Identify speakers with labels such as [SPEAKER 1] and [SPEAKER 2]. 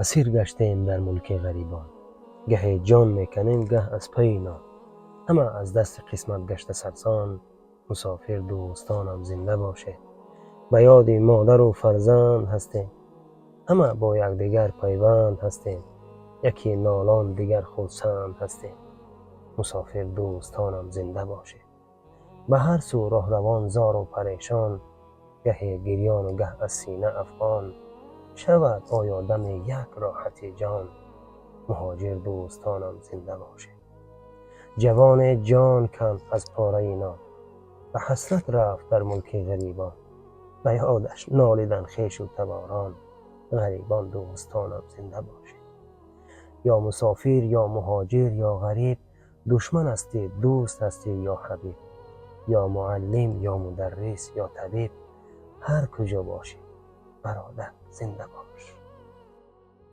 [SPEAKER 1] Асир гаштем дар мулки ғарибон, гаҳе ҷон мекунем, гаҳ аз пайи нон. Ҳама аз дасти қисмат гашта сарсон. Мусофир дӯстонам, зинда бошед. Ба ёди модару фарзанд ҳастем, ҳама бо якдигар пайванд ҳастем, яке нолон, дигар хурсанд ҳастем. Мусофир дӯстонам, зинда бошед. Ба ҳар сӯ роҳравон зору парешон, гаҳе гирёну гаҳ аз сина афғон. Шавад оё даме як роҳати ҷон? Муҳоҷир дӯстонам, зинда бошед. Ҷавоне ҷон канд аз пораи нон, ба ҳасрат рафт дар мулки ғарибон. Ба ёдаш нолидан хешу таборон. Ғарибон дӯстонам, зинда бошед. Ё мусофир, ё муҳоҷир, ё ғариб, душман ҳастӣ, дӯст ҳастӣ ё ҳабиб, ё муаллим, ё мударрис, ё табиб, ҳар куҷо бошӣ, бародар, зинда бош.